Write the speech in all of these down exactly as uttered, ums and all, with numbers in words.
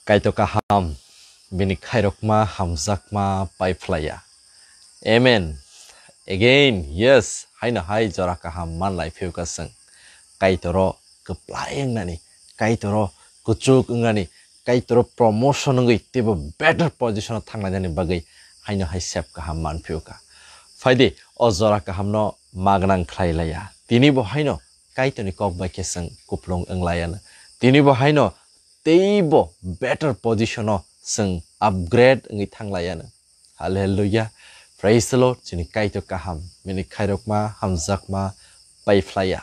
Kaitor kaham, bini khairokma hamjakma paiphlaiya. Amen. Again, yes, haino hai jora kaham manlai phiuka chwng. Kaitoro kwplai wngnani, Kaitoro kuchuk wngnani, Kaitoro promotion wngwi teibo better position o thanglainani bagwi haino hai sep kaham manphiuka. Phaidi o jora kahamno magwnang khlai laiya. Tini bo haino Kaitorni kok bai khe chwng kuplung wnglaiya. Tini bo haino teibo better position o chwng upgrade wngwi thanglaiya. Hallelujah. Praise the Lord. Chini Kaitor kaham, bini khairokma, hamjakma, paiphlaiya.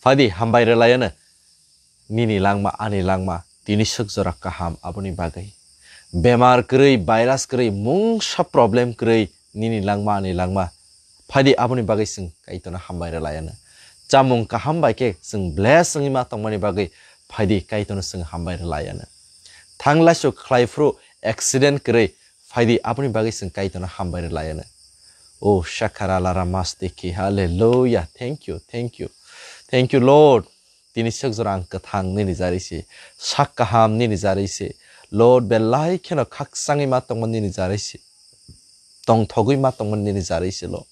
Phaidi hambai rwlaiya. Nini langma, ani langma, tini swk jora kaham aboni bagwi. Bemar kwrwi, virus kwrwi, mungsa problem kwrwi, nini langma, ani langma. Phaidi aboni bagwi chwng Kaitorno hambai rwlaiya. Chamung kaham bai khe chwng bless wngwi ma tongmani bagwi phaidi Kaitorno chwng hambai rwlaiya. Thang laisuk khlai phuru accident kwrwi phaidi aboni bagwi chwng Kaitorno hambai rwlaiya. O shakara lara mastiki, hallelujah, thank you, thank you, thank you Lord. Tini swk jora ang kwthang nini jarwi se, sak kaham nini jarwi se. Lord, belai kheno khakchangwi ma tongma nini jarwi se, tongthogwi ma tongma nini jarwi se, Lord.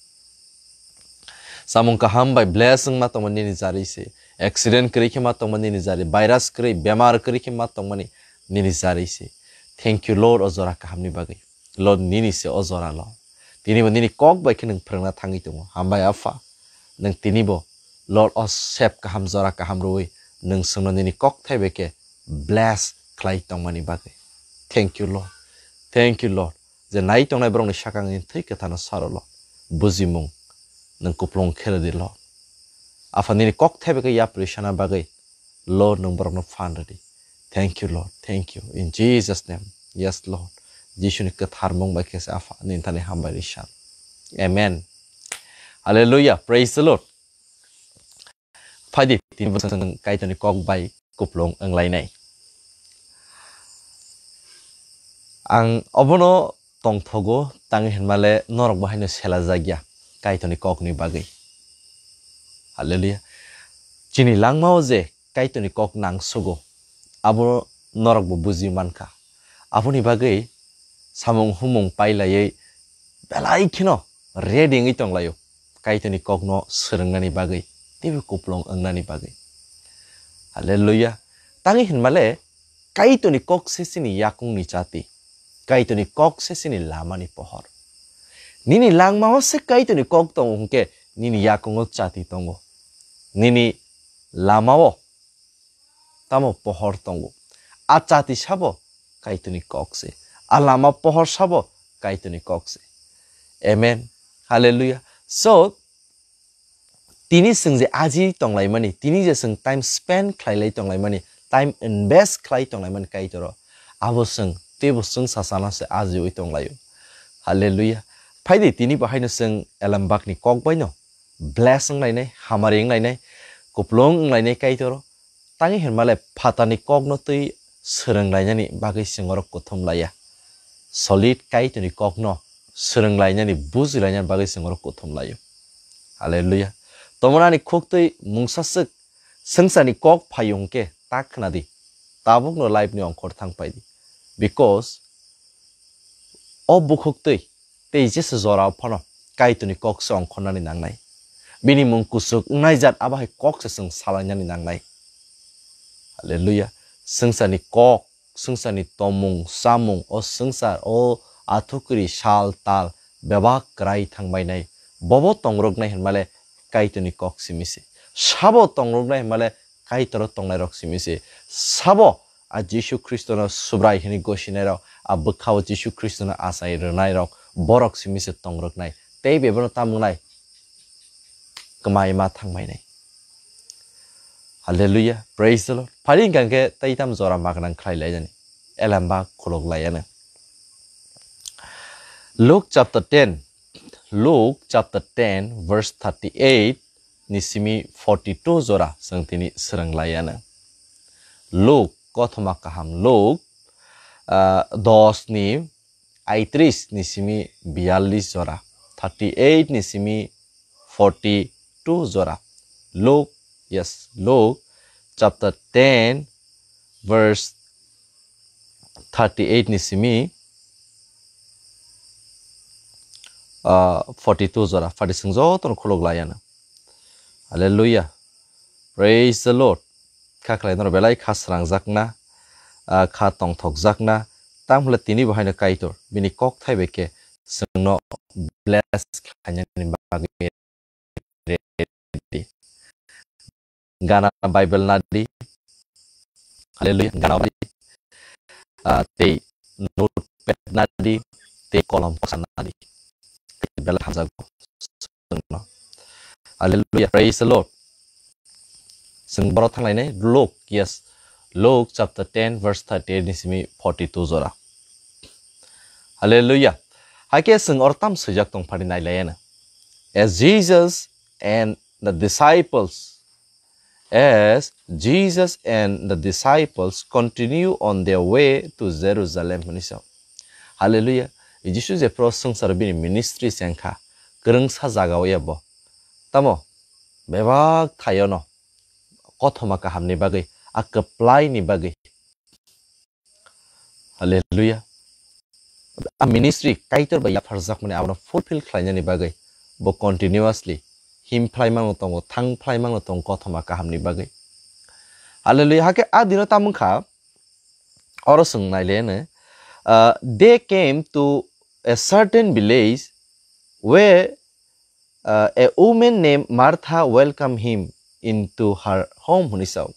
Samung kaham bai bless wng ma tongma nini jarwi se, accident kwrwi khe ma tongma nini jarwi, virus kwrwi, bemar kwrwi khe ma tongmani nini jarwi se. Thank you Lord, o jora kahamni bagwi. Lord, nini se o jora lo. Tini bo nini kok bai khe nwng phrwngna thangwi tongo. Hambai Apha, nwng tini bo Lord, o sep kaham jora kaham rwui nwng chwngno nini kok thai bai khe bless khlai tongmani bagwi. Thank you Lord. Thank you Lord. Je nai tongnai borokni sakang nini thwi kwthano saro Lord. Bujimung nwng kuplung khe rwdi Lord. Apha nini kok thai bai khe yapri sana bagwi Lord, nwng borokno phan rwdi. Thank you, Lord. Thank you. In Jesus' name. Yes, Lord. Jisuni kwthar mung bai khe se Apha nini thani hambai rwi san. Amen. Hallelujah. Praise the Lord. Phaidi tini bo chwng Kaitorni kok bai kuplung wnglainai. Ang obono tongthogo, tang hinmale norok bo haino selajakya Kaitorni kokni bagwi. Hallelujah. Chini langmao je Kaitorni kok nangsugo, abo norok bo buji mankha. Aboni bagwi samung humung pailaiwi belai kheno ready wngwi tonglaio Kaitorni kokno swrwngnani bagwi teibo kuplung wngnani bagwi. Hallelujah. Tangwi hinmale Kaitorni kok se chini yakungni chati. Kaitorni kok se chini lamani pohor. Nini langmao se Kaitorni kok tongo hwnkhe nini yakungo chati tongo. Nini lamao tamo pohor tongo. A chati sabo Kaitorni kok se. A lama pohor sabo Kaitorni kok se. Amen. Hallelujah. So, tini chwng je aji tonglaimani, tini je chwng time spend khlailai tonglaimani, time invest khlai tonglaimani Kaitoro, abo chwng teibo chwngsa sana se ajiwi tonglaio. Hallelujah. Phaidi tini bo haino chwng elembakni kok baino bless wnglainai, hamari wnglainai, kuplung wnglainai Kaitoro. Tangwi hinmale phatarni kokno twi swrwnglainani bagwi chwng oro kuthum laiya. Solid Kaitorni kokno swrwnglainani, bujilainani bagwi chwng oro kuthum laio. Hallelujah. Tomorani khuktwi mungsaswk swngcharni kok phaio hwnkhe ta khwnadi. Tabukno life ni ongkhor thang paidi. Because o bukhuktwi tei jesa jorao phano Kaitorni kok se ongkhornani nangnai. Bini mung kuchuk wngnai jat abo hai kok se chwng salainani nangnai. Hallelujah. Swngcharni kok, swngcharni tomung, chamung, o swngchar, o athukri, sal, tal, bebak kwrai thangbainai. Bobo tongroknai hinmale Kaitorni kok simi se. Sabo tongroknai hinmale Kaitoro tongnairok simi se. Sabo a Jisu Khristono Subrai hwnwi gosinairok, a bwkhao Jisu Khristono achai rwnairok, borok simi se tongroknai. Tei bebeno tamo wngnai? Kwmai ma thangbainai. Hallelujah. Praise the Lord. Phari hwnkha khe tei tam jora magwnang khlai laijani. Elembak khulok laiano. Luke chapter ten. Luke chapter ten verse thirty-eight ni simi forty-two jora chwng tini swrwng laiano. Luke, kothoma kaham Luke, ah, dos ni aitris ni simi biyallis jora, thirty-eight ni simi forty-two jora. Luke, yes, Luke chapter ten verse thirty eight ni simi, ah, forty two jora, phatwi chwng jotono khuluk lai ano. Hallelujah. Praise the Lord. Kha khlai norok belai kha srangjakna, ah, kha tongthokjakna, tamo hwnle tini bo haino Kaitor bini kok thai bai khe chwngno bless khlainani bagwi ready. Gana Bible nadi. Hallelujah. Gana nadi. Ah, tei notepad nadi, tei kolom kosa nadi. Belai hamjago. Hallelujah. Praise the Lord. Chwng boro thanglainai Luke, yes. Luke chapter ten verse thirty eight ni simi forty two jora. Hallelujah. Haikhe chwng oro tam swijak tong phani nailaiano. As Jesus and the disciples, as Jesus and the disciples continue on their way to Jerusalem, hwnwi sao. Hallelujah. Jisu jephru swngcharo bini ministry chengkha, kwrwngsa jagao ya bo. Tamo, bebak thaiono kothoma kahamni bagwi, a kwplaini bagwi. Hallelujah. A ministry Kaitor bai yapharjakmani abono fulfill khlainani bagwi bo continuously him phlai mangno tongo, thang phlai mangno tongo kothoma kahamni bagwi. Hallelujah. Hakhe a dino tamung kha, oro chwng naileno, uh, they came to a certain village where uh, a woman named Martha welcomed him into her home, hwnwi sao.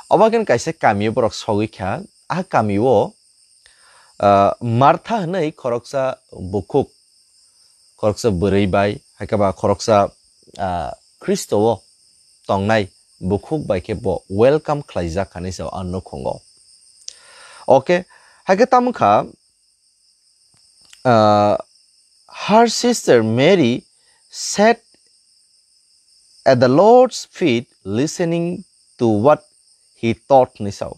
Obo khe kaisa kamio borok sogwi kha, a kamio, uh, Martha hwnwi khoroksa bukhuk, khoroksa bwrwi bai, haikhe ba khoroksa, uh, Khristo-o tongnai bukhuk bai khe bo welcome khlaijak, hwnwi sao a nukhungo. Okay, haikhe tamo kha, uh, her sister Mary sat at the Lord's feet listening to what he taught, hwnwi sao.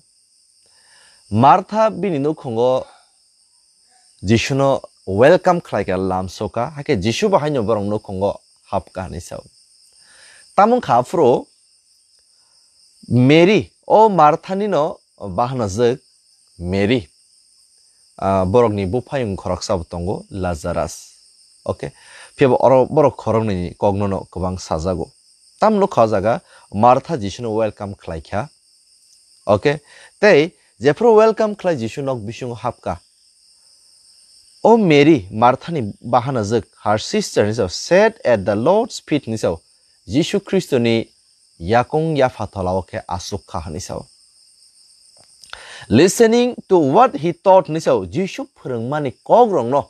Martha bini nukhungo Jisuno welcome khlaikha, lamsoka, hakhe Jisu bo haino borok nukhungo hapkha, hwnwi sao. Tamung kha aphuru Mary, o Marthani no bahanajwk Mary, ah, borokni buphayung khoroksa bo tongo, Lazarus. Okay, phiya bo oro borok khoroknwi ni kokno no kwbang sajago. Tamno kha o jaga Martha Jisuno welcome khlai kha. Okay, tei jephru welcome khlai Jisu nok bisingo hapkha. O Mary, Marthani bahanajwk, her sister, hwnwi sao, sat at the Lord's feet, hwnwi sao, Jisu Khristoni yakung yapha tolao khe achuk kha, hwnwi sao. Listening to what he taught, hwnwi sao, Jisu phwrwngmani kokrokno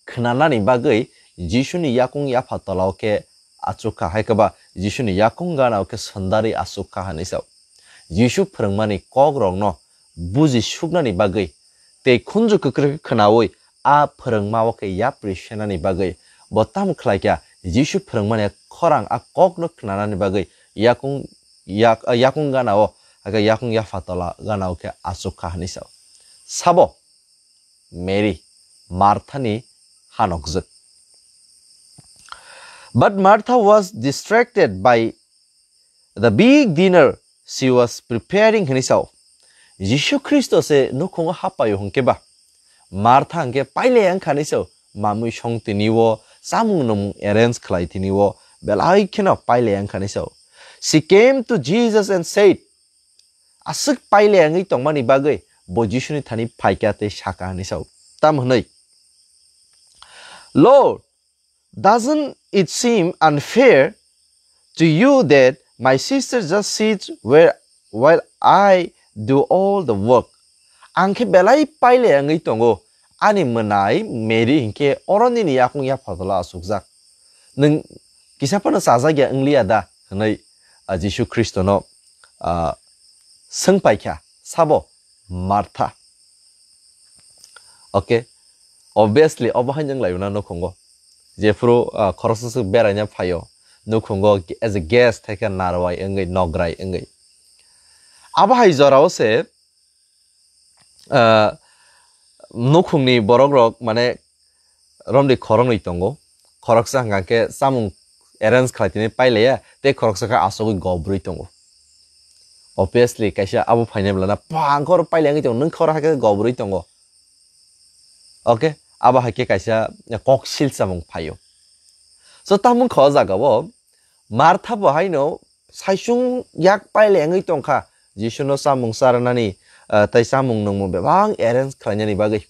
khnanani bagwi Jisuni yakung yapha tolao khe achuk kha, hai khe ba Jisuni yakung ganao khe sondarwi achuk kha, hwnwi sao. Jisu phwrwngmani kokrokno buji suknani bagwi tei khunju kwkrwi khnaui a phwrwngmao khe yapri senani bagwi bo tamo khlai kha, Jisu phwrwngmani khorang a kokno khnanani bagwi yakung, yak-, yakung ganao, hakhe yakung yapha tola ganao khe achuk kha, hwnwi sao. Sabo Mary, Marthani hanokjwk. But Martha was distracted by the big dinner she was preparing, hwnwi sao. Jisu Khristo se nukhungo hapaio hwnkhe ba, Martha hwnkhe pailai wngkha, hwnwi sao, mamui song tini o, chamung nwmung arrange khlai tini o, belai kheno pailai wngkha, hwnwi sao. She came to Jesus and said, aswk pailai wngwi tongmani bagwi bo Jisuni thani phaikha tei sakha, hwnwi sao. Tam hwnwi, Lord, doesn't it seem unfair to you that my sister just sits where, while I do all the work? Ang khe belai pailai wngwi tongo, ani mwnai Mary hinkhe oro nini yakung yapha tola achukjak. Nwng kisa phano chajak ya wngliya da? Hwnwi, ah, Jisu Khristono, ah, swng paikha, sabo Martha. Okay, obviously, obo hai wng laio na nukhungo. Jephru, ah, khoroksa swk beraina phaio, nukhungo as a guest hai khe narwai wngwi, nograi wngwi. Abo hai jorao se, ah, nukhungni borok rok, mane, romdi khoroknwi tongo. Khoroksa hwnkha khe chamung arrange khlai tini pailaiya, tei khoroksa khe achugwi gobrwi tongo. Obviously, kaisa abo phainai bwlana pangkhor pailengwi tongo, nwng khor hakhe gobrwi tongo. Okay, abo hakhe kaisa kok silchamung phaio. So, tamung kha o jagao Martha bo haino saisung yak pailengwi tongkha, Jisuno chamung charnani, ah, tei chamung nungmung bebak arrange khlainani bagwi.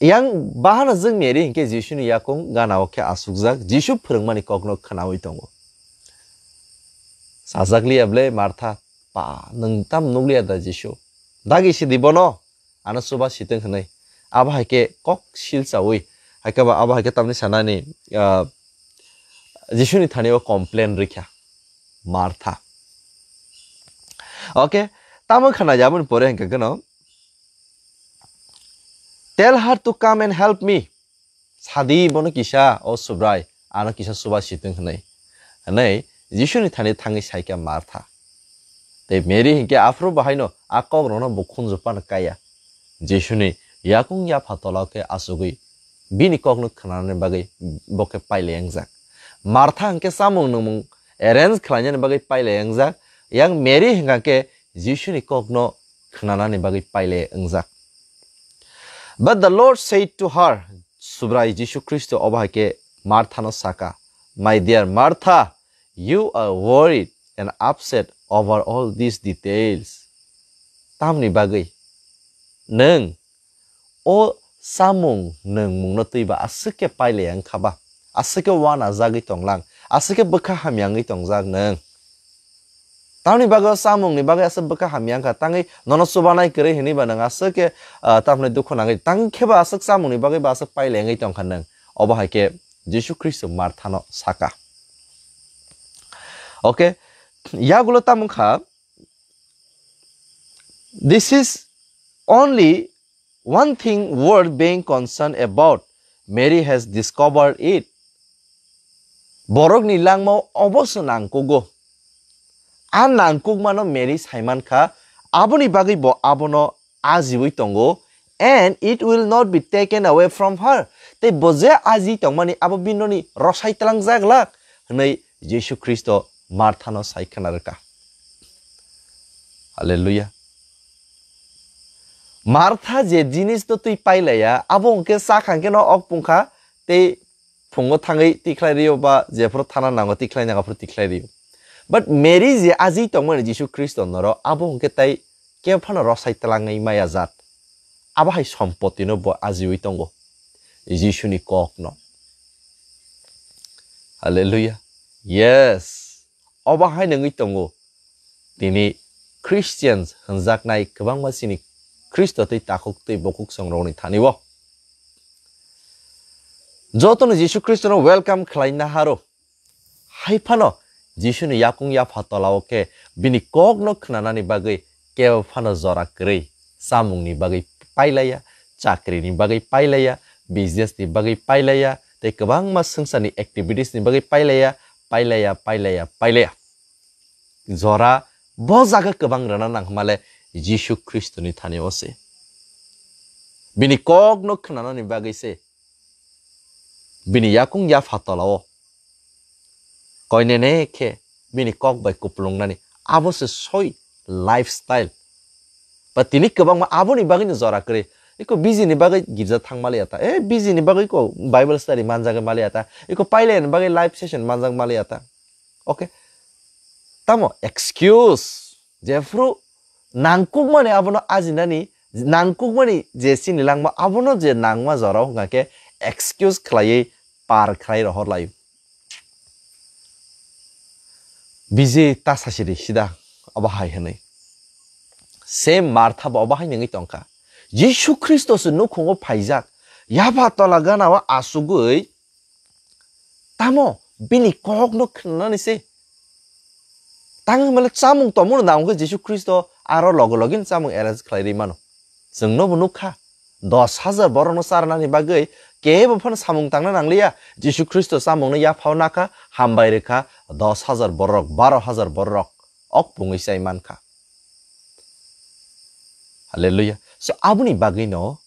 Yang bahano jwng Mary hinkhe Jisuni yakung ganao khe asukjak, Jisu phwrwngmani kokno khnaui tongo. Sajak liya ble Martha, pa, nwng tam nukliya da Jisu? Dagi sidi bono, ano chuba sitwng hwnwi. Abo hai khe kok silchaui, hai khe ba abo hai khe tamni sanani, ah, Jisuni thani o complain rikha Martha. Okay, tamo khna ya aboni pore hwnkhe gano, "Tell her to come and help me." Sadi bono kisa, "O Subrai, ano kisa chuba sitwng," hwnwi. Hwnwi Jisuni thani thangwi saikha Martha. Tei Mary hinkhe aphuru bahaino a kokrokno bo khunju phano kaya. Jisuni yakung yapha tolao khe achugwi bini kokno khnanani bagwi bo khe pailai wngjak. Martha hinkhe chamung nungmung arrange khlainani bagwi pailai wngjak. Yang Mary hinkha khe Jisuni kokno khnanani bagwi pailai wngjak. But the Lord said to her, Subrai Jisu Khristo obo hai khe Marthano saka, "My dear Martha, you are worried and upset over all these details." Tamni bagwi nwng o chamung nungmungno twiba aswk khe pailai wngkha ba, aswk khe uanajagwi tonglang, aswk khe bwkha hamya wngwi tongjak nwng. Tamni bagwi o chamungni bagwi aswk bwkha hamya wngkha, tangwi nono chubanai kwrwi hwnwi ba nwng aswk khe, ah, tamni dukhu nangwi, tang khe ba aswk chamungni bagwi ba aswk pailai wngwi tongkha nwng. Obo hai khe Jisu Khristo Marthano saka. Okay, yagulo tamo wngkha, "This is only one thing worth being concerned about. Mary has discovered it." Borokni langmao oboso nangkugo. A nangkukmano Mary saimankha, aboni bagwi bo abono ajiui tongo, "And it will not be taken away from her." Tei bo je aji tongmani abo binoni rosai tlangjak lak, hwnwi Jisu Khristo Marthano sai khna rwkha. Hallelujah. Martha je jinis no twi pailaiya, abo hwnkhe chakha hwnkhe no ok pungkha, tei phungo thangwi tikhlai rio ba jephuru thana nango tikhlai nango phuru tikhlai rio. But Mary je aji tongmani Jisu Khristo noro, abo hwnkhe tai kebo phano rosai tlangwi maya jat. Abo hai sompotino bo ajiui tongo Jisuni kokno. Hallelujah. Yes. Obo hai nangwi tongo. Tini Christians hwnjaknai kwbangma chini Khristo tei takhuk tei bukhuk songrokni thani-o. Jotono Jisu Khristono welcome khlai naharo. Hai phano Jisuni yakung yapha tolao khe bini kokno khnanani bagwi kebo phano jora kwrwi. Chamungni bagwi pailaiya, chakrini bagwi pailaiya, business ni bagwi pailaiya, tei kwbangma swngcharni activities ni bagwi pailaiya, pailaiya, pailaiya, pailaiya. Jora bo jaga kwbang rwna nang hwnmale Jisu Khristoni thani-o se. Bini kokno khnanani bagwi se. Bini yakung yapha tolao koinene khe bini kok bai kupulungnani abo se soi lifestyle. Ba tini kwbangma aboni bagwino jora kwrwi. Iko busy ni bagwi girja thang maliya ta. Eh, busy ni bagwi ko Bible study manjagwi maliya ta. Iko pailaya ni bagwi live session manjak maliya ta. Okay. Tamo excuse. Jephru nangkukmani abono ajinani, nangkukmani je chini langma abono je nangma jorao hwnkha khe excuse khlaiwi par khlai rohor laio. Biji ta sasidi sida obo hai hwnwi. Same Martha bo obo hai nangwi tongkha. Jisu Khristo se nukhungo phaijak. Yapha tola gana o asugwi tamo bini kokno khnanani se. Tang hwnmale chamung tongmano nangkhe Jisu Khristo aro loge loge chamung arrange khlai ri mano. Chwngno bo nukha. Dos hajar borokno charnani bagwi kebo phano samung tangna nangliya. Jisu Khristo chamungno yaphao nakha, hambai rwkha, dos hajar borok, baro hajar borok ok pungwi chai mankha. Hallelujah. So, aboni bagwino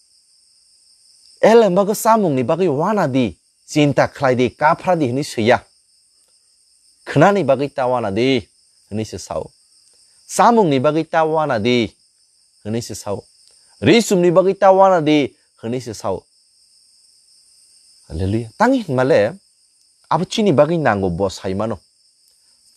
elem bagwi chamungni bagwi wana di, chinta khlai di, kaphra di hwnwi swiya. Khnani bagwi ta wana di. hwnwi se sao. Chamungni bagwi ta wana di, hwnwi se sao. Ri chumni bagwi ta wana di, hwnwi se sao. Hallelujah. Tang hinmale, abo chini bagwi nango bo saimano.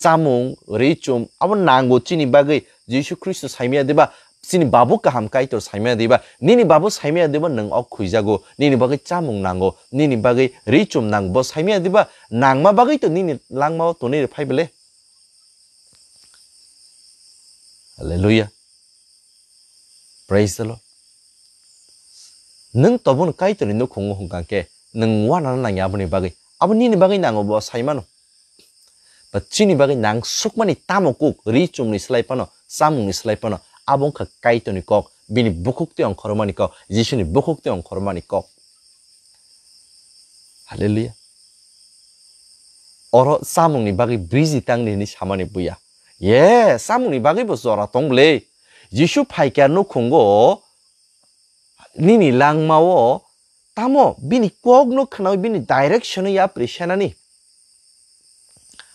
Chamung, ri chum, abo nango chini bagwi Jisu Khristo saimaya diba, chini babu kaham Kaitor saimaya diba, nini babu saimaya diba nwng ok khuijago, nini bagwi chamung nango, nini bagwi ri chum nango, bo saimaya diba, nangma bagwi to nini langmao tonwi rw phai bele. Hallelujah. Praise the Lord. Nwng tobono Kaitorni nukhungo hwnkha khe, nwng wana nangya aboni bagwi. Abo nini bagwi nango bo saimano. Ba chini bagwi nang sukmani tamo kuk, ri chumni slai phano, chamungni slai phano, abo wngkha Kaitorni kok, bini bukhuk tei ongkhormani kok, Jisuni bukhuk tei ongkhormani kok. Hallelujah. Oro chamungni bagwi busy tangdi hinwi samani buya. Ye, chamungni bagwi bo jora tong bwle. Jisu phaikha nukhungo nini langmao tamo bini kokno khnawi bini direction-o yapri senani.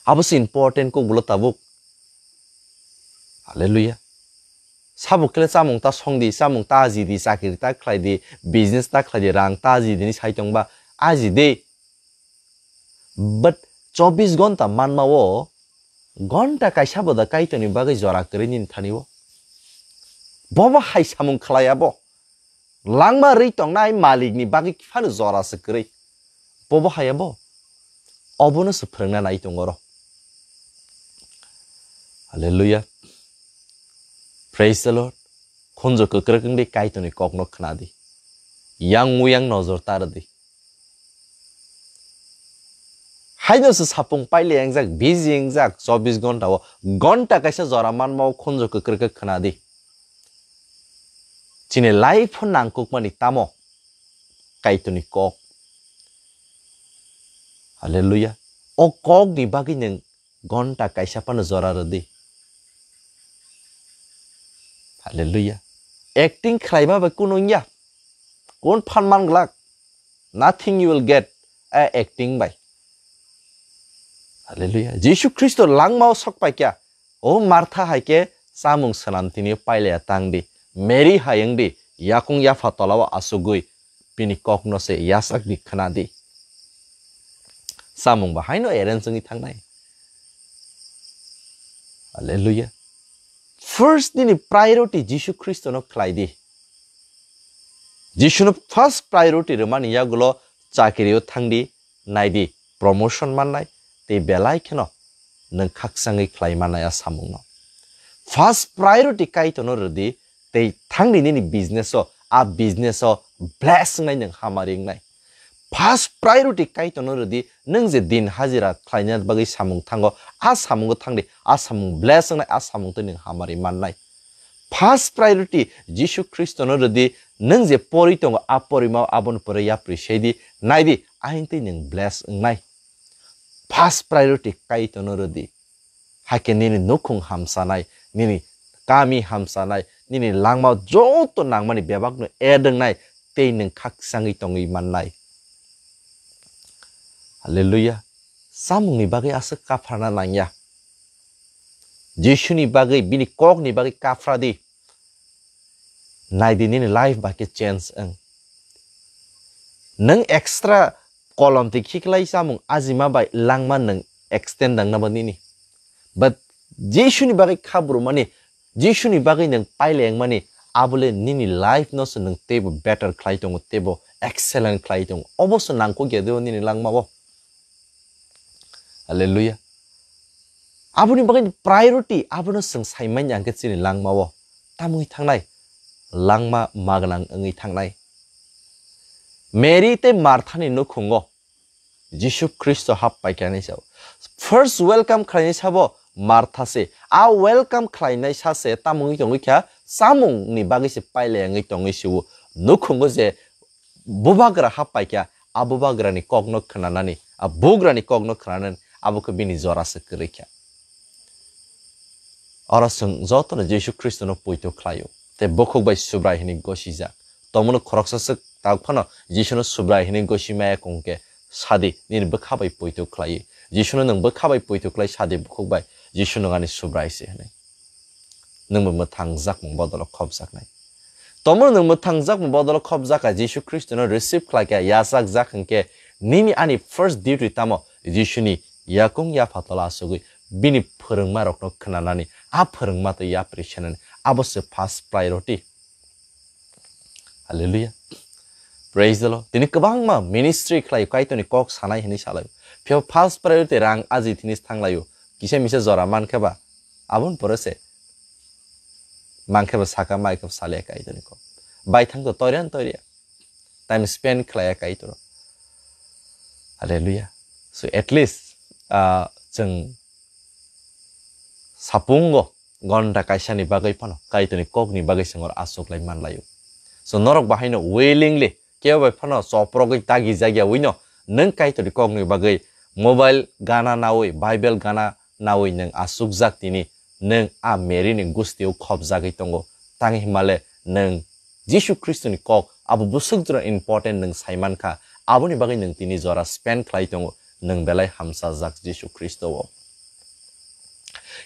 Abo se important kok bwlo tabuk. Hallelujah. Sabo kle chamung ta songdi, chamung ta ajidi, chakri ta khlaidi, business ta khlaidi, rang ta ajidi ni sai tongba, ajidi. But chobbish gonta manmao gonta kaisa boda Kaitorni bagwi jora kwrwi nini thani o. Bobo hai samung khlai abo. Langma rwi tongnai malikni bagwi phano jora se kwrwi. Bobo hai abo. Obono se phwrwngna nai tongo oro. Hallelujah. Praise the Lord. Khunju kwkrwk wngdi Kaitorni kokno khnadi. Yang muyang nojor ta rwdi. Haino se sapung paile engjak, busy engjak, chobbish gonta o gonta kaisa jora manma o khunju kwkrwk khe khwnadi. Chini life o nangkukmani tamo? Kaitorni kok. Hallelujah. O kokni bagwi nwng gonta kaisa phano jora rwdi. Hallelujah. Acting khlaima bai kunu wngya. Kun phan man glak. Nothing you will get a acting bai. Hallelujah. Jisu Khristo langmao sok paikha. O Martha hai khe chamung swnam tini pailaya tang di. Mary hai wng di. Yakung yapha tolao asugwi bini kokno se yasakdi khwnadi. Samung bahaino arrange wngwi thangnai. Hallelujah. First nini priority Jisu Khristono khlai di. Jisuno first priority rwmani yagulo chakirio thangdi, naidi promotion mannai, tei belai kheno nwng khakchangwi khlai mannai a samungno. First priority Kaitorno rwdi, tei thangdi nini business o, a business o bless wngnai nwng hamari wngnai. First priority Kaitorno rwdi, nwng je din hajira khlaina bagwi samung thango, a samungo thangdi, a samung bless wngnai, a samung tei nwng hamari mannai. First priority Jisu Khristono rwdi, nwng je pori tongo, a porima abono pore yapri seidi, naidi, ahin tei nwng bless wngnai. First priority Kaitorno rwdi. Hakhe nini nukhung hamsanai, nini kami hamsanai, nini langma joto nangmani bebakno edwngnai tei nwng khakchangwi tongwi mannai. Hallelujah. Samungni bagwi aswk kapharna nangya. Jisuni bagwi, bini kokni bagwi kaphradi. Naidi nini life bai khe change wng. Nwng extra kolom twi khiklai chamung ajima bai langma nwng extend nangna bo nini. But Jisuni bagwi khabrumani, Jisuni bagwi nwng pailengmani, abole nini life no se nwng teibo better khlai tongo, teibo excellent khlai tongo. Obo se nangkukya de o nini langma o. Hallelujah. Aboni bagwi priority abono chwng saimanya hwnkhe chini langma o. Tamwi thangnai langma magwnang wngwi thangnai. Mary tei Marthani nukhungo Jisu Khristo hap paikha hinwi sao. First welcome khlainai sabo Martha se. A welcome khlainai sa se tamo wngwi tongwi kha, chamungni bagwi se pailai wngwi tongwi sio. Nukhungo je bubagra hap paikha, a bubagrani kokno khnanani, a bugrani kokno khnanani, abo khe bini jora se kwrwi kha. Oro chwng jotono Jisu Khristono poito khlaio, tei bukhuk bai Subrai hwnwi gosijak. Tomono khoroksa swk tabuk phano Jisuno Subrai hwnwi gosi maya kung khe sadi, nini bwkha bai poito khlaiwi. Jisuno nwng bwkha bai poito khlai sadi bukhuk bai. Jisu nwng ani Subrai se hwnwi. Nwngbo mwthangjakmung bodolo khopjaknai. Tomo nwng mwthangjakmung bodolo khopjakha, Jisu Khristono receive khlaikha, yachakjak hwnkhe nini ani first duty tamo? Jisuni yakung yapha tola asugwi bini phwrwngmarokno khwnanani, a phwrwngma tei yapri senani, abo se first priority. Hallelujah. Praise the Lord. Tini kwbangma ministry khlai, Kaitorni kok sanai hwnwi salai. Phiya first priority rang aji tini thanglaio. Kisa misa jora mankhe ba, aboni pore se mankhe ba saka, maikhe ba salia Kaitorni kok. Baithang to toiriya toiriya. Time spend khlaiya Kaitor. Hallelujah. So at least, ah, chwng sapungo gonta kaisani bagwi phano Kaitorni kokni bagwi chwng oro achuklai manlaio. So norok bahaino willingly kebo bai phano choprogwi dagi jagya wino nwng Kaitorni kokni bagwi mobile gana nawi, Bible gana nawi nwng achukjak tini, nwng a Mary ni gustio khopjagwi tongo. Tang himale nwng Jisu Khristoni kok abo bwswk jora important nwng saimankha, aboni bagwi nwng tini jora spend khlai tongo, nwng belai hamsajak Jisu Khristo o.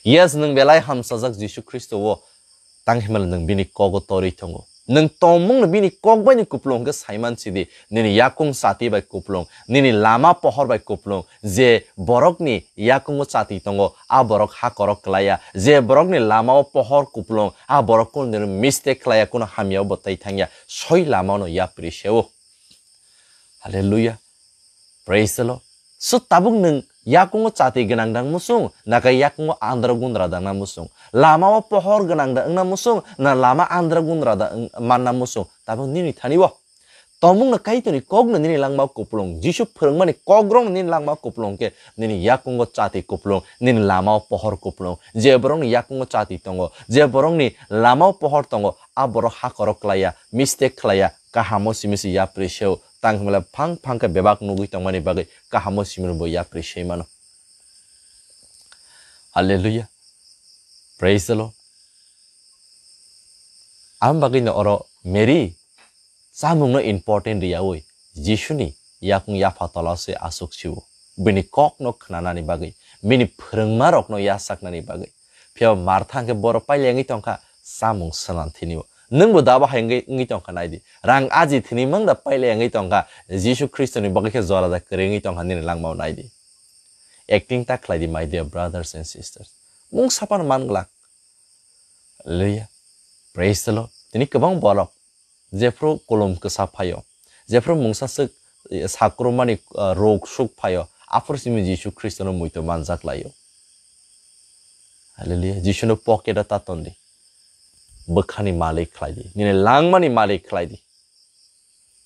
Yes, nwng belai hamsajak Jisu Khristo o, tang himale nwng bini kogo torwi tongo. Nwng tongmungno bini kok bai ni kupulung hwnkhe saiman sidi, nini yakung chati bai kupulung, nini lama pohor bai kupulung, je borokni yakungo chati tongo, a borok ha korok klaiya, je borokni lamao pohor kupulung, a borok kunu mistake klaiya, kunu hamyao bo tai thangya, soi lamano yapri seo. Hallelujah. Praise the Lord. So tabuk nwng yakungo chati gwnang dang musung, na khe yakungo andra gundra dang na musung? Lama o pohor gwnang da wngna musung, na lama andra gundra da wng-, manna musung? Tabuk nini thani o. Tomung no Kaitorni kok no nini langma o kupulung. Jisu phwrwngmani kok rok no nini langma o kupulung khe nini yakungo chati kupulung, nini lama o pohor kupulung. Je borok ni yakungo chati tongo, je borok ni lama o pohor tongo, a borok ha korok klaiya, mistake khlaiya, kahamo simi se yapri seo, tang himle phang phang khe bebak nugwi tongmani bagwi kahamo simi bo yapri sei mano. Hallelujah. Praise the Lord. Am bagwi no oro Mary chamung no important riyawi Jisuni yakung yapha tola se asuk siwo. Bini kok no khnanani bagwi, bini phwrwngma rok no yasaknani bagwi. Phiya Martha hwnkhe borok pailengwi tongkha chamung swnam thini o. Nwngbo daba hai wngwi, wngwi tongkha naidi. Rang aji thini mang da pailengwi tongkha. Jisu Khristoni bagwi khe jora da kwrwi wngwi tongkha nini langmao naidi. Acting ta khlai di, my dear brothers and sisters. Mung sapan man glak. Hallelujah. Praise the Lord. Tini kwbang borok jephru kolom kwsa phaio, jephru mungsa swk, eh, sakrumani, eh, rok suk phaio, aphuru simi Jisu Khristono muito manjak laio. Hallelujah. Jisuno pocket o ta ton di. Bwkhani malik khlai di. Nini langmani malik khlai di.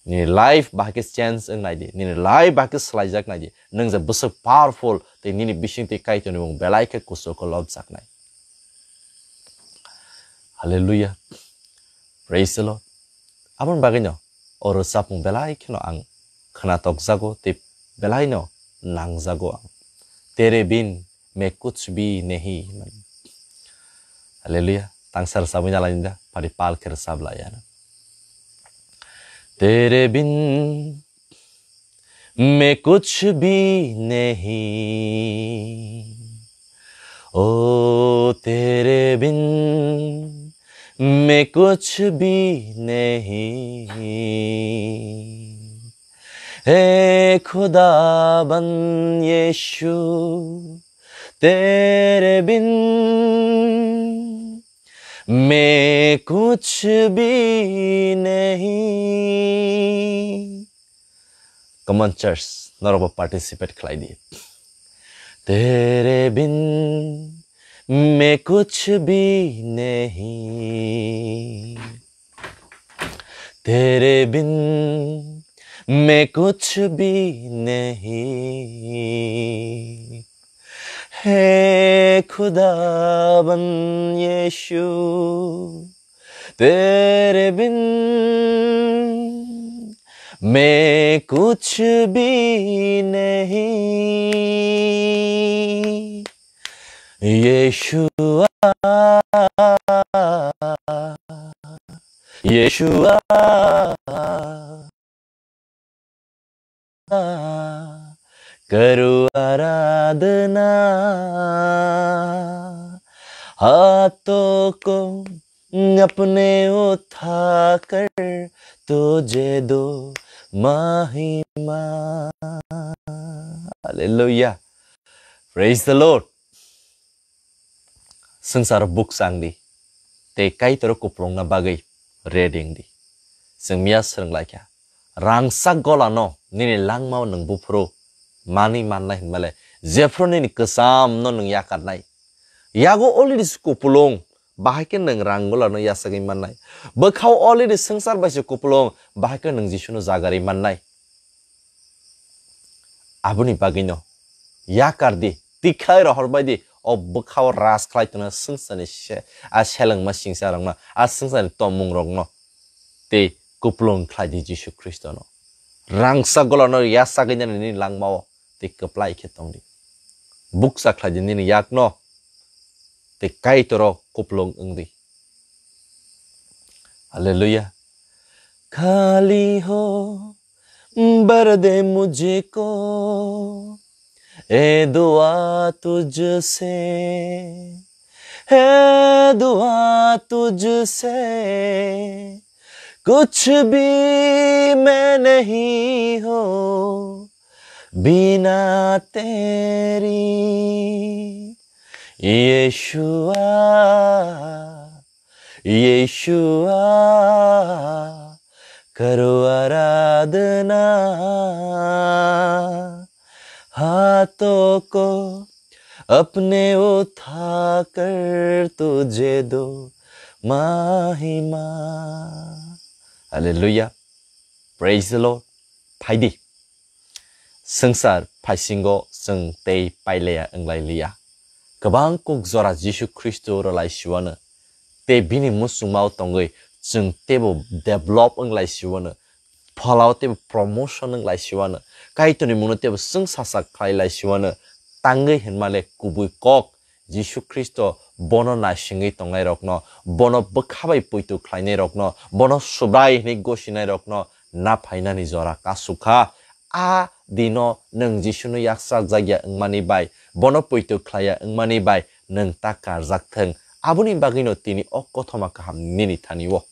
Nini life bahai khe change wng nai di. Nini life bahai khe swlaijak nai di. Nwng je bwswk powerful tei nini bising twi Kaitorni mung belai khe kuchugo lobjak nai. Hallelujah. Praise the Lord. Aboni bagwino o rwchapmung belai kheno ang khwnatok jago tei belai no nangjago ang. Tere bin main kuch bhi nahi. Hallelujah. Tangsa rwchabwi nalai da, pari pal khe rwchab laiya. Tere bin main kuch bhi nahi. O tere bin main kuch bhi nahi. He Khudaband Yeshu, tere bin main kuch bhi nahi. Come on, church, norokbo participate khlai di. Tere bin main kuch bhi nahi. Tere bin main kuch bhi nahi. He Khudaband Yeshu, tere bin main kuch bhi nahi. Yeshua, Yeshua, karu aradhna. हाथों को अपने उठाकर तुझे दो महिमा। Hallelujah. Praise the Lord. Swngcharo bukchang di. Tei Kaitor kuplungna bagwi ready wng di. Chwng miya swrwng lai kha. Rangchak golano nini langmao nwng buphuru manwi mannai hwnmale, jephuru nini kwchamno nwng yakarnai. Yago already se kupulung, bahai khe nwng rang golano yachagwi mannai. Bwkhao already swngchar bai se kupulung, bahai khe nwng Jisuno jagarwi mannai. Aboni bagwino yakar di, tikhlai rohor bai di, o bwkhao ras khlai tongna swngcharni se-, a selengma singsa rokno, a swngcharni tongmung rokno tei kuplung khlai di Jisu Khristono. Rangchak golano yachagwi nani nini langmao tei kwplai khe tong di. Bukcha khlai di nini yakno tei Kaitoro kuplung wng di. Hallelujah. खाली हो भर दे मुझको, ए दुआ तुझसे, ए दुआ तुझसे, कुछ भी मैं नहीं हूँ बिना तेरी, यीशुआ, यीशुआ, करो आराधना। हाथों को अपने उठाकर तुझे दो महिमा। Hallelujah. Praise the Lord. Phaidi. Swngchar phaisingo chwng tei pailaya wnglai liya. Kwbang kuk jora Jisu Khristo rwlai siwano. Tei bini muchungmao tongwi chwng teibo develop wnglai siwano. Pholao teibo promotion wnglai siwano. Kaitorni mungno teibo chwng sasak khlai lai siwano. Tangwi hinmale kubui kok Jisu Khristo bono naisingwi tongnairokno, bono bwkha bai poito khlainairokno, bono Subrai hwnwi gosinairokno naphainani jora kasukha. A dino nwng Jisuno yakchak jakya wngmani bai, bono poito khlaiya wngmani bai nwng ta karjak thwng. Aboni bagwino tini o kothoma kaham nini thani-o.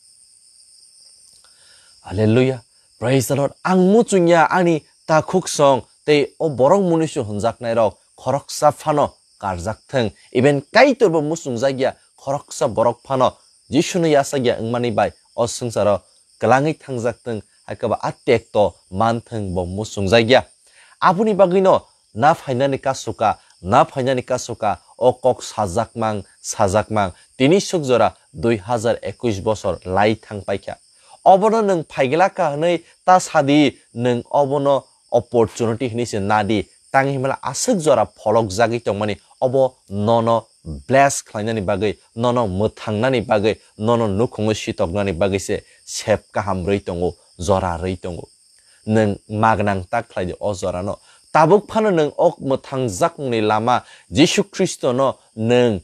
Hallelujah. Praise the Lord. Ang muchungya ani takhuk song tei o borok munisu hwnjaknairok khoroksa phano karjak thwng. Even Kaitorbo muchungjakya khoroksa borok phano Jisuno yachakya wngmani bai o swngcharo kwlangwi thangjak thwng, hai khe ba a tekto man thwng bo muchungjakya. Aboni bagwino na phainani kasuka, na phainani kasuka, o kok sajakmang, sajakmang, tini suk jora dui hazar ekush bosor lai thang paikha. Obono nwng phaigla kha hwnwi ta sadi, nwng obono opportunity hwnwi se nadi, tang himla aswk jora pholok jagwi tongmani, obo nono bless khlainani bagwi, nono mwthangnani bagwi, nono nukhungo sitoknani bagwi se sep kaham rwi tongo, jora rwi tongo. Nwng magnang ta khlai di o jorano. Tabuk phano nwng o mwthangjakmungni lama Jisu Khristono nwng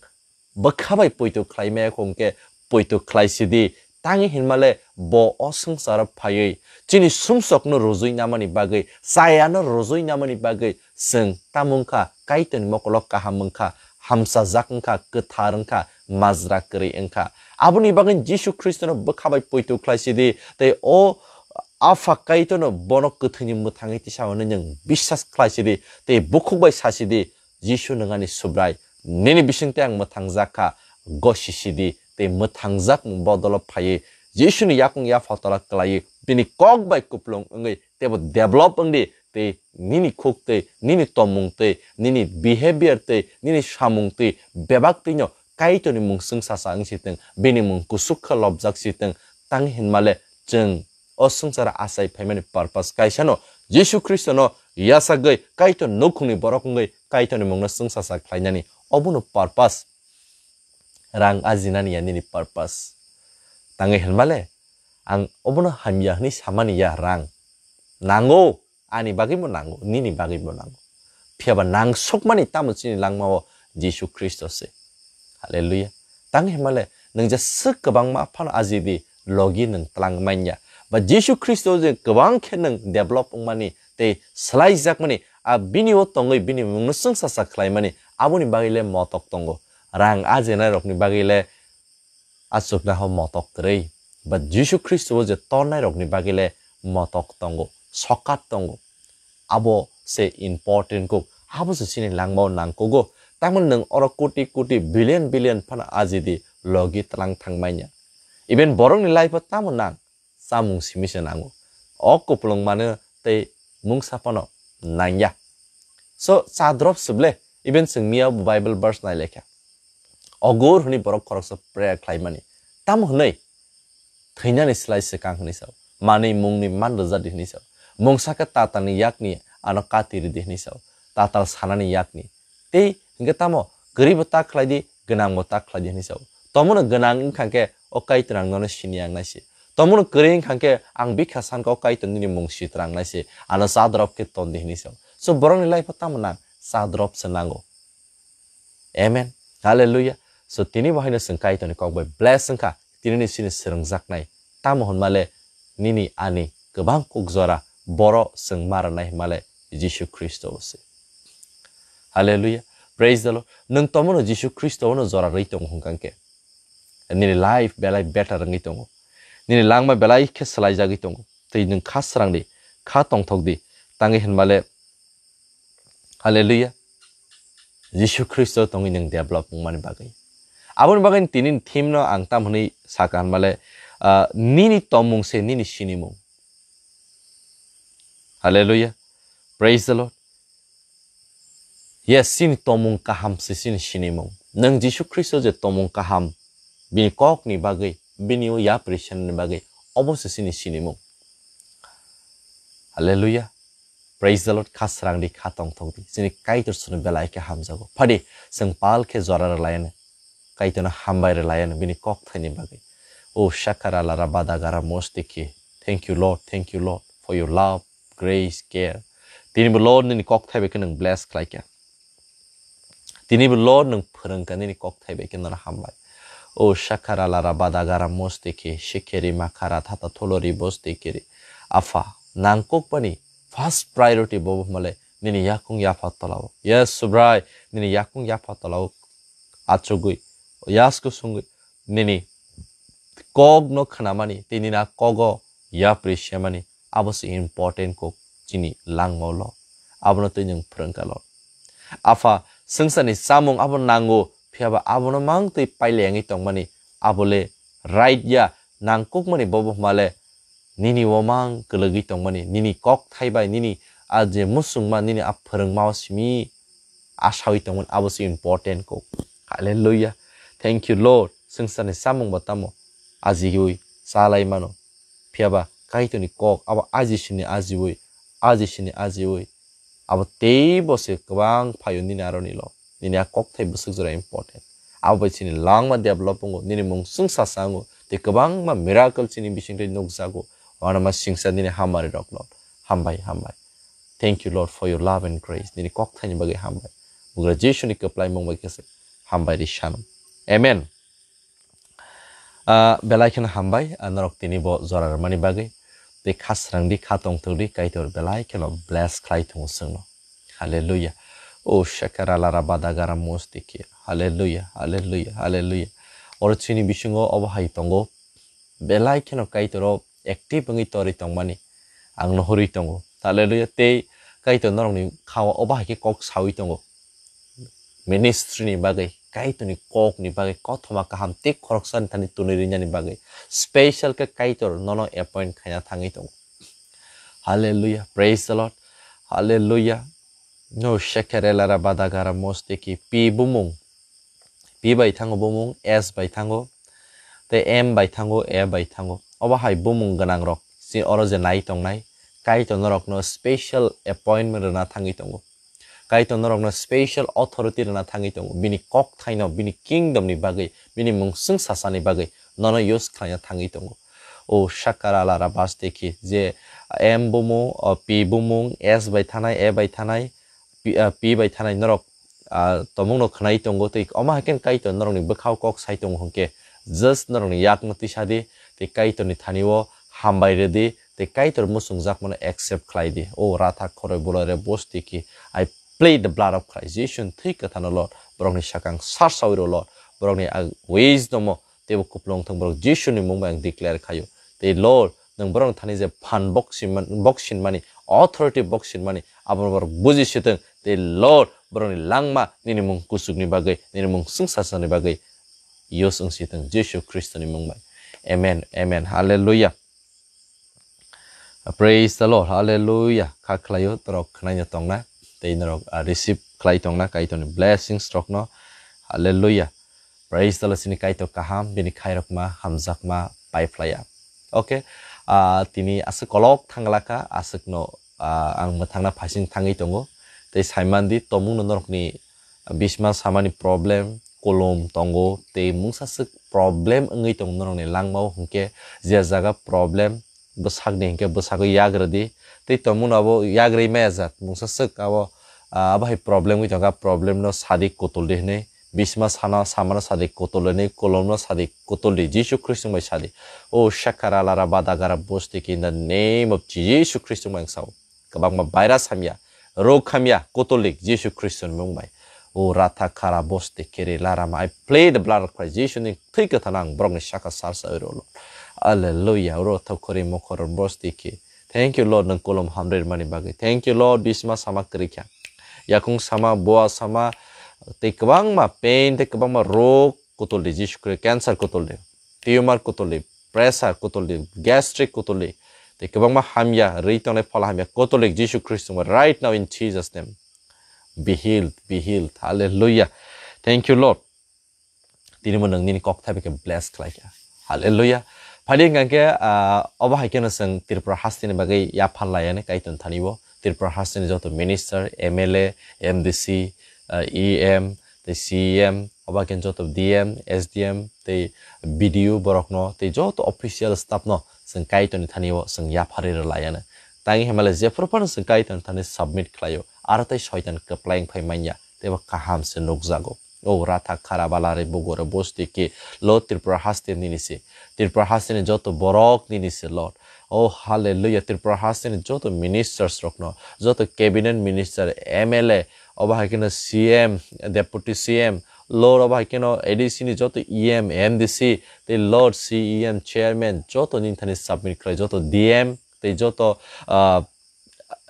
bwkha bai poito khlai maya kho hwnkhe poito khlai sidi. Tangwi hinmale bo o swngcharo phaiwi chini sumsokno rujui namani bagwi, chayano rujui namani bagwi chwng tamo wngkha, Kaitorni mokolo kaham wngkha, hamchajak wngkha, kwthar wngkha, majra kwrwi wngkha. Aboni bagwi Jisu Khristono bwkha bai poito khlai sidi, tei o Apha Kaitorno bono kwthwini mwthangwi tisa hwnwi nwng biswas khlai sidi, tei bukhuk bai sa sidi, Jisu nwng ani Subrai, nini bisingtwi ang mwthangjak kha, gosi sidi, tei mwthangjak bodolo phaiwi Jisuni yakung yapha tola kwlaiwi bini kok bai kuplung wngwi teibo develop wngdi, tei nini khuk twi, nini tongmung twi, nini behavior twi, nini samung twi, bebak twino Kaitorni mung chwngsacha wng si thwng, bini mung kusuk khe lobjak si thwng, tang hinmale chwng o swngcharo achai phaimani purpose kaisano, Jisu Khristono yachagwi Kaitor nukhungni borok wngwi Kaitorni mungno chwngsacha khlainani, obono purpose. Rang ajinani ya nini purpose. Tangwi hinmale, ang obono hamya hwnwi samani ya rang. Nango, ani bagwibo nango, nini bagwibo nango. Phiyaba nangsokmani tamo chini langmao Jisu Khristo se. Hallelujah. Tangwi hinmale, nwng jeswk kwbangma phano ajidi, logi nwng tlang manya. Ba Jisu Khristo je kwbang khe nwng develop wngmani tei swlaijakmani, a bini o tongwi bini mungno chwngsacha khlaimani, aboni bagwi le motok tongo. rang ajinairokni bagwi le achukna ho motok kwrwi. But Jisu Khristo o je tornairokni bagwi le motok tongo, sokat tongo. Abo se important kuk, abo se chini langmao nangkugo. Tamoni nwng oro koti koti, billion billion phano ajidi, logi tlang thangmanya. Even borokni life o tamo nang, chamung simi se nango. O kupulung mano tei mungsa phano nangya. So, cha drop se ble, even chwng miya bo Bible verse nai lekha. Ogur hwnwi borok khoroksa prayer khlaimani. Tamo hwnwi? Thwinani slai swkang hwnwi sao. Manwi mungni man rwjadi hwnwi sao. Mungsa khe tatalni yakni ano kati rwdi hwnwi sao. Tatal sanani yakni. Tei hwnkhe tamo kwrwibo ta khlaidi, gwnangbo ta khlaidi hwnwi sao. Tomono gwnang wngkha khe o Kaitor ang nono sini ang naisi. Tomono kwrwi wngkha khe ang bikha sankha o Kaitor nini mung sitra ang naisi. Ano cha drop khe tondi hwnwi sao. So borokni life o tamo nang? Cha drop se nango. Amen. Hallelujah. So tini bo haino chwng Kaitorni kok bai bless wngkha. Tini ni sini swrwngjaknai. Tamo hwnmale nini ani kwbang kuk jora boro chwng ma rwnai hwnmale Jisu Khristo o se. Hallelujah. Praise the Lord. Nwng tomono Jisu Khristo no jora rwi tongo hwnkha khe, nini life belai better wngwi tongo. Nini langma belai khe swlaijagwi tongo. Tei nwng kha srang di, kha tongthok di. Tangwi hwnmale, hallelujah. Jisu Khristo tongwi nwng develop wngmani bagwi. Aboni bagwi tini theme no ang tam hwnwi saka hwnmale, ah, nini tomung se nini sinimung. Hallelujah. Praise the Lord. Yes, chini tomung kaham se chini sinimung. Nwng Jisu Khristo je tomung kaham, bini kokni bagwi, bini o yapri senani bagwi, obo se chini sinimung. Hallelujah. Praise the Lord. Kha srang di, kha tongthok di. Chini Kaitor chwngno belai khe hamjago. Phadi, chwng pal khe jora rwlaiano. Kaitorno hambai rwlaiano bini kok thaini bagwi. O shakara lara badagara mostiki. Thank you, Lord. Thank you, Lord, for your love, grace, care. Tini bo Lord nini kok thai bai khe nwng bless khlai kha. Tini bo Lord nwng phwrwng kha nini kok thai bai khe nono hambai. O shakara lara badagara mostiki, shikeri makara thata tholori bostikiri. Apha, nangkukmani first priority bo male nini yakung yapha tolao. Yes, Subrai, nini yakung yapha tolao. Achugwi, yasku sungwi, nini kok no khnamani, tei nini a kogo yapri semani, abo se important kok chini langmao lo. Abono twi nwng phwrwng kha lo. Apha, swngcharni chamung abo nango, phiyaba abono mang twi pailengwi tongmani, abo le right ya, nangkukmani bobo hwnmale, nini o mang kwlwgwi tongmani, nini kok thai bai, nini a je muchungma, nini a phwrwngma o simi asawi tongmani, abo se important kok. Hallelujah. Thank you, Lord. Swngcharni chamung bo tamo ajiwi chalai mano. Phiyaba Kaitorni kok abo aji sini ajiwi, aji sini ajiwi. Abo teibo se kwbang phaio nini aroni lo. Nini a kok thai bwswk jora important. Abo bai chini langma develop wngo, nini mung swngsa sa wngo, tei kwbangma miracle chini bising twi nukjago. Wanama singsa nini hamari rok lo. Hambai, hambai. Thank you, Lord, for your love and grace. Nini kok thaini bagwi hambai. Bugra Jisuni kwplai mung bai khe se hambai ri sano. Amen. Ah, belai kheno hambai, ah, norok tini bo jora rwmani bagwi. Tei kha srang di, kha tongthok di, Kaitor belai kheno bless khlai thungo chwngno. Hallelujah. O shakara lara badagara mostiki. Hallelujah, hallelujah, hallelujah. Oro chini bisingo obo hai tongo. Belai kheno Kaitoro active wngwi torwi tongmani ang nuhurwi tongo. Hallelujah. Tei Kaitor norokni khao obo hai khe kok sawi tongo. Ministry ni bagwi, Kaitorni kokni bagwi, kothoma kaham tei khoroksani thani twnwi rinani bagwi, special khe Kaitor nono appoint khaina thangwi tongo. Hallelujah, praise the Lord. Hallelujah. No shekere lara badagara mosteki P bumung. P bai thango bumung, S bai thango, tei M bai thango, A bai thango. Obo hai bumung gwnang rok, si oro je nai tongnai, Kaitor norokno special appointment rwna thangwi tongo. Kaitor norokno special authority rwna thangwi tongo. Bini kok thaino, bini kingdom ni bagwi, bini mungsung sasani bagwi nono use khlaina thangwi tongo. O shakara lara basteki je M bumung, o P bumung, S bai thanai, A bai thanai, P, ah, P bai thanai norok, ah, tomungno khwnai tongo tei omo hai khe Kaitor norokni bwkhao kok sai tongo hwnkhe just norokni yakno tisa di tei Kaitorni thani o hambai rw di tei Kaitor muchungjakmano accept khlai di. O ratha khoroi bolai rw bosteki, I plead the blood of Christ. Jisu ni thwi kwthano Lord, borokni sakang sar sawi rw Lord, borokni wisdom o teibo kuplung thang borok Jisu ni mung bai ang declare khaio. Tei Lord, nwng borokni thani je phan boksin mani, authority boksin mani, abo borok buji sitwng. Tei Lord, borokni langma nini mung kuchukni bagwi, nini mung swngcharni bagwi use wng sitwng Jisu Khristoni mung bai. Amen, amen, hallelujah. Praise the Lord, hallelujah. Kha khlaio, norok khnaina tongna, tei norok, ah, receive khlai tongna Kaitorni blessings rokno. Hallelujah. Praise the Lord, chini Kaitor kaham, bini khairokma, hamjakma, pai phlaiya. Okay, ah, tini aswk kolok thanglakha, aswkno, ah, ang mwthangna phaising thangwi tongo. Tei saimandi, tomungno norokni bisma samani problem, kolom tongo, tei mungsa swk problem wngwi tongo norokni langmao, hinkhe je jaga problem, bwsakni hinkhe bwsakgo yagrwdi, tei tomungno abo yagrwi maya jak, mungsa swk abo, ah, abo hai problem wngwi tongkha, problemno sadi kutuldi hinwi, bisma sana samano sadi kutuldi hinwi, kolomno sadi kutuldi, Jisu Khristoni bai sadi. O shakara lara badagara bostiki in the name of Jisu Khristoni bai ang sao. Kwbangma virus hamya, rog hamya, Katolik Jisu Khristoni mung bai. O ratha khara bosti kiri larama. I plead the blood of Christ. Jisu ni thwi kwthana ang borokni saka sar sa wi rw Lord. Hallelujah. Oro thok khori mokhor bosti ki. Thank you Lord, nwng kolom hamri rwmani bagwi. Thank you Lord, bisma sama kwrwi kha. Yakung sama, boa sama, tei kwbangma pain, tei kwbangma rog kutuldi Jisu Khrist, cancer kutuldi, tumor kutuldi, pressure kutuldi, gastric kutuldi, tei kwbangma hamya, rwi tongnai phola hamya, kutuldi Jisu Khrist thwngwi right now in Jesus name. Be healed, be healed. Hallelujah. Thank you Lord. Tini mo nwng nini kok thabi khe bless khlai kha. Hallelujah. Phadi hwnkha khe, ah, obo hai kheno chwng Tripura hasteni bagwi yaphar laiya ni Kaitor thani bo. Tripura hasteni joto minister, M L A, M D C, ah, E M, tei C E M, obo hai kheno joto D M, S D M, tei B D O borokno, tei joto official staff no chwng Kaitorni thani o chwng yapharwi rw laiya no. Tang himale jephru phano chwng Kaitorni thani submit khlaio, aro tei soitan kwplai wng phai manya, tei bo kaham se nukjago. O ratha khara balari bugore bosti ki, Lord Tripura haste nini se. Tripura haste ni joto borok nini se Lord. O hallelujah, Tripura haste ni joto ministers rokno, joto cabinet minister, M L A, obo hai kheno C M, deputy C M, Lord obo hai kheno A D C ni joto E M, M D C, tei Lord C E M chairman joto nini thani submit khlai, joto D M tei joto, ah,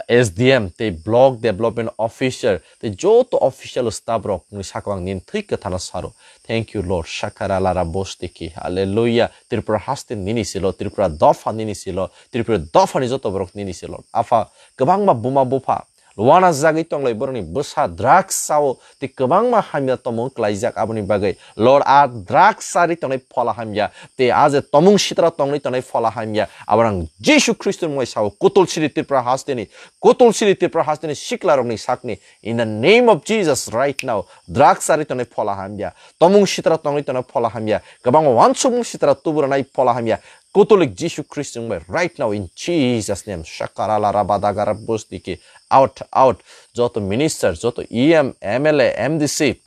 S D M tei block development officer tei joto official staff rok ni sakao ang nini thwi kwthano saro. Thank you Lord. Shakara lara bosti ki. Hallelujah. Tripura haste nini se Lord, Tripura dopha nini se Lord, Tripura dopha ni joto borok nini se Lord. Apha, kwbangma buma bupha wana jagwi tonglai borokni bwsa drugs sao tei kwbangma hamya tomung klaijak aboni bagwi. Lord, a drugs ari tongnai phola hamya tei a je tomung sitra tongwi tongnai phola hamya, abo ang Jisu Khristoni mungwi sao, kutulsiri Tripura hasteni, kutulsiri Tripura hasteni siklarokni sakni, in the name of Jesus right now, drugs ari tongnai phola hamya, tomung sitra tongwi tongnai phola hamya, kwbangma wansukmung sitra tuburanai phola hamya, Katolik Jisu Khristoni mungwi right now in Jesus name, shakara lara badagara bosti ki, out, out, joto minister, joto E M, M L A, M D C,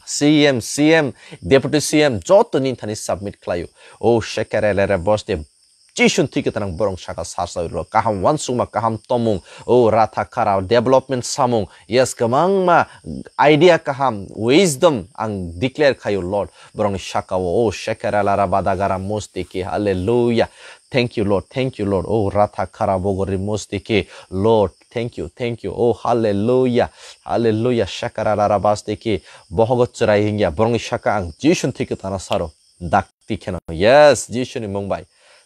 C M, C M, deputy C M, joto nini thani submit khlaio. O shakara lara bosti, Jisu ni thwi kwthana ang borok saka sar sawi rw kaham wansukma, kaham tomung, o ratha khara development samung, yes, kwbangma idea kaham, wisdom ang declare khaio Lord. Borokni sakao, o shakara lara badagara mostiki, hallelujah. Thank you Lord, thank you Lord. O ratha khara bogori mostiki, Lord, thank you, thank you. O hallelujah, hallelujah. Shakara lara bastiki, bohogo chwrai hingya, borokni saka ang Jisu ni thwi kwthana saro. Dakti kheno. Yes, Jisu ni mung bai.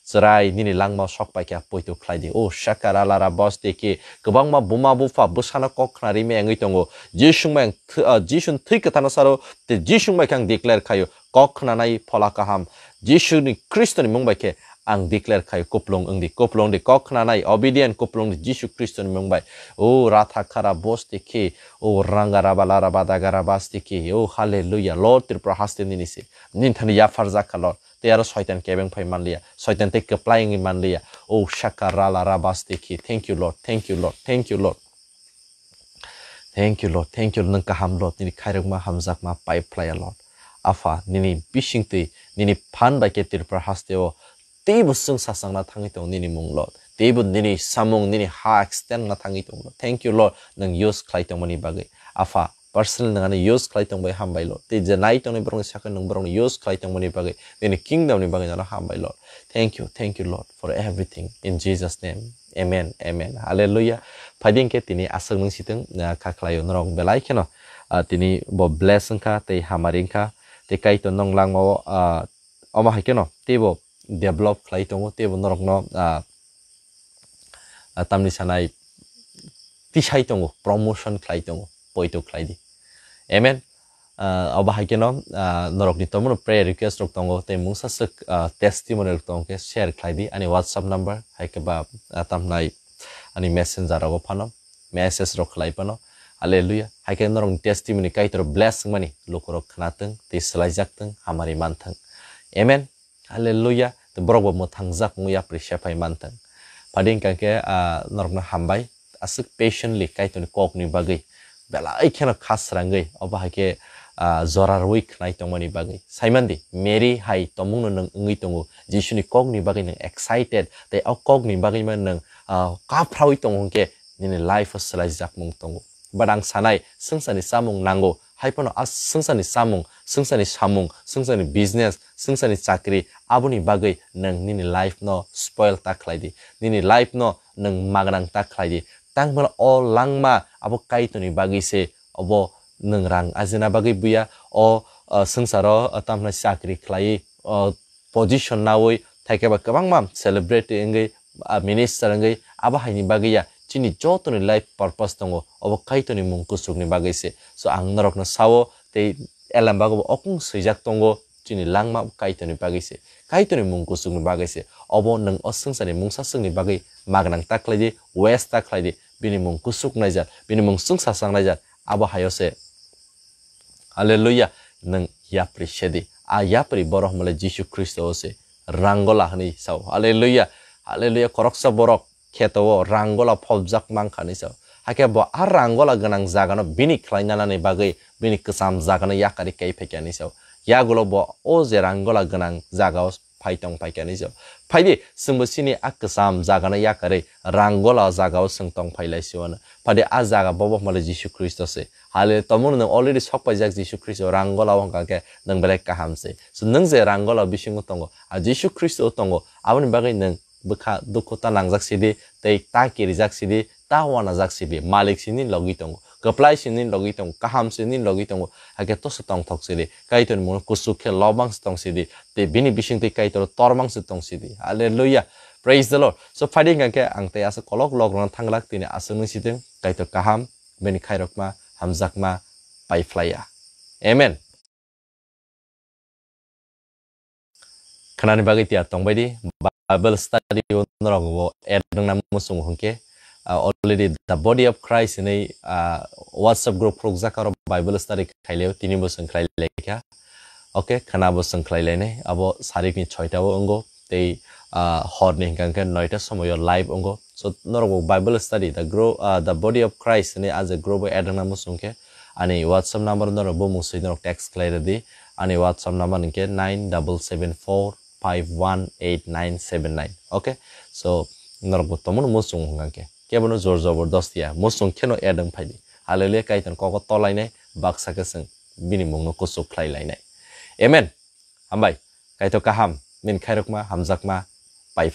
Chwrai nini langma sok pai kha poito khlai di. O shakara lara bosti ki kwbangma buma bupha bwsano kok khna ri me wngwi tongo. Jisu bai ang th-, ah, Jisu ni thwi kwthano saro tei Jisu bai khe ang declare khaio. Kok khnanai phola kaham. Jisu ni Khristo ni mung bai khe ang declare khaio. Kuplung wng di, kuplung di, kok khnanai obedient kuplung di Jisu Khristo ni mung bai. O ratha khara bosti ki, o ranga raba lara badaga raba sti ki. O hallelujah. Lord Tripura haste nini se. Nini thani yaphar jak kha Lord. Tei aro soitan kebeng phai manliya. Soitan tei kwplai wngwi manliya. O shaka rala rabas tei khi. Thank you Lord. Thank you Lord. Thank you Lord. Thank you Lord. Thank you Lord. Nwng kaham Lord. Nini khairokma hamjakma pai phlaiya Lord. Apha, nini bising twi, nini phan bai khe Tripura haste o teibo chwng sasakna thangwi tongo nini mung, Lord. Teibo nini samung, nini ha extend na thangwi tongo, Lord. Thank you, Lord, nwng use khlai tongmani bagwi. Apha, personally nwng ano use khlai tongbai, hambai, Lord. Tei je nai tongnai borokni sakhe nwng borokno use khlai tongmani bagwi, nini kingdom ni bagwi nono hambai, Lord. Thank you, thank you, Lord, for everything. In Jesus' name, amen, amen. Hallelujah. Phaidi hwnkhe tini aswk nwng sitwng, ah, kha khlaio norok belai kheno, ah, tini bo bless wngkha tei hamari wngkha tei Kaitor nwng langmao, ah, omo hai kheno teibo develop khlai tongo, teibo norokno, ah, ah, tamni sanai tisai tongo, promotion khlai tongo, poito khlai di. Amen. Ah, obo hai kheno, ah, norokni tomono prayer request rok tongo, tei mungsa swk, ah, testimony rok tongo khe share khlai di ani WhatsApp number, hai khe ba, ah, tamhnai ani messenger rogo phano message rok khlai phano. Hallelujah. Hai khe norokni testimony Kaitor bless wngmani lukurok khna thung tei swlaijak thung, hamari man thung. Amen. Hallelujah. Tei borok bo mwthangjak wngwi yapri sephai man thung. Phaidi hwnkha khe, ah, norokno hambai. Aswk patiently Kaitorni kokni bagwi belai kheno kha srangwi obo hai khe, ah, jora rwui khnai tongmani bagwi. Saimandi, Mary hai tomungno nwng wngwi tongo. Jisuni kokni bagwi nwng excited. Tei o kokni bagwi ma nwng, ah, kaphraui tongo hwnkhe nini life o swlaijakmung tongo. But ang sanai, swngcharni chamung nango. Hai phano a swngcharni chamung, swngcharni samung, swngcharni business, swngcharni chakri, aboni bagwi nwng nini life no spoil ta khlai di. Nini life no nwng magnang ta khlai di. Tang phano o langma abo Kaitorni bagwi se, obo nwng rang ajina bagwi buya. O, o swngcharo, o, tamo chakri khlai, o position naui, thaikhe ba kwbangma celebrity wngwi, ah, minister wngwi, abo haini bagwi ya, chini jotoni life purpose tongo, obo Kaitorni mung kuchukni bagwi se. So, ang norokno sao, tei elem bago bo okung swijak tongo, chini langma Kaitorni bagwi se. Kaitorni mung kuchukni bagwi se. Obo nwng o swngcharni mungsa swkni bagwi magnang ta khlai di, waste ta khlai di, bini mung kuchuk naijak, bini mung chwngsa chang naijak, abo hayo se. Hallelujah. Nwng yapri sedi. A yapri borok hwnmale Jisu Khristo o se. Rangola hwnwi sao. Hallelujah. Hallelujah. Khoroksa borok kheto o rangola phobjak mankha hwnwi sao. Hakhe bo a rangola gwnang jagano bini khlai nanani bagwi bini kwcham jagano yakari kai phaikha hwnwi sao. Yagulo bo o je rangola gwnang jagao phai tong phaikha hwnwi sao. Phaidi, chwngbo chini a kwcham jagano yakarwi rangola jagao chwng tong phai lai sio hwnwi. Phaidi a jaga bobo hwnmale Jisu Khristo se. Hale tomungno nwng already sok paijak Jisu Khristo rangola o hwnkha khe nwng belai kaham se. So nwng je rangola bisingo tongo, a Jisu Khristo o tongo, aboni bagwi nwng bwkha dukhu ta nangjak sidi, tei ta kirijak sidi, ta wanajak sidi. Malik sini logi tongo, kwplai sini logi tongo, kaham sini logi tongo, hakhe toso tongthok sidi. Kaitorni mungno kuchuk khe lobang se tong sidi, tei bini bisingtwi Kaitor tormang se tong sidi. Hallelujah. Praise the Lord. So, phaidi hwnkha khe ang tei aswk kolok lok rwna thanglak, tini aswk nung sitwng, Kaitor kaham, bini khairokma, hamjakma, pai phlaiya. Amen. Khnani bagwi tiyar tongbai di, Bible study o norok bo add wngna muchungo hwnkhe, ah, already the body of Christ hinwi, ah, WhatsApp group khulukjak, aro Bible study khaileo, tini bo chwng khlai laikha. Okay, khna bo chwng khlai lainai, abo sarikni soita o wngo, tei, ah, horni hwnkha khe noita somoio live wngo. So, norok bo Bible study, the grow, ah, the body of Christ hinwi a je group o add wngna muchung khe, ani WhatsApp number norok bumung swi norok text khlai rwdi. Ani WhatsApp number hwnkhe nine double seven four five one eight nine seven nine. Okay? So, norok bo tomono muchung hwnkha khe. Kebono jor jobor dosti ya, muchung kheno add wng phaidi. Hallelujah, Kaitor kok o tolainai, baksa khe chwng bini mungno kuchuk khlai lainai. Amen. Hambai. Kaitor kaham, bini khairokma, hamjakma, pai